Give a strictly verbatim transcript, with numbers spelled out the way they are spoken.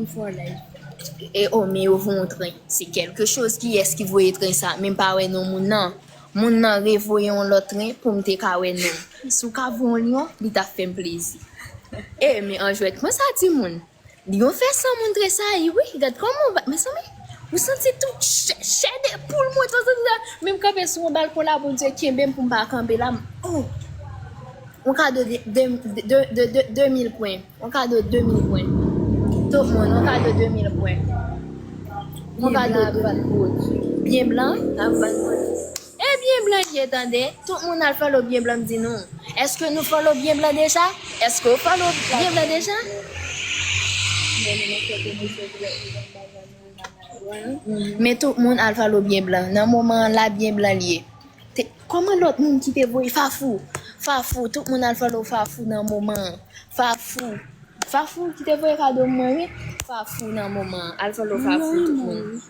Four life. E o, men yo voye yon tren. Se kèlke choz. Kiyès ki voye tren sa? Men m pa wè non moun nan. Moun nan revoye yon lòt tren pou m te ka wè non. Si w ka voye yon lyon, li t ap fè m plezi. E men an jwèt, kòman sa timoun? Lyon fè san moun tresayi, wi. Gad kòman w va, mezanmi, ou santi tout chè, chè de poul monte, santi sa. Men m kanpe sou yon balkon la, Bondye kenbe m pou m pa kanpe la. Oh! Yon kado de, de, de, de, de, de mil pwen. Yon kado de mil pwen. Tout moun, yon kado de mil pwen. Yon kado de byen blan. E byen blan ye, tande. Tout moun al follow byen blan, m di nou. Èske nou follow byen blan deja? Èske w follow byen blan deja? Men tout moun al follow byen blan. Nan moman an la, byen blan li ye. Te, kòman lòt moun ki te voye Fafou? Fafou, tout moun al follow Fafou nan moman an. Fafou. Fafou ki te voye kado mwen, wi. Fafou nan moman an. Al follow Fafou, tout moun.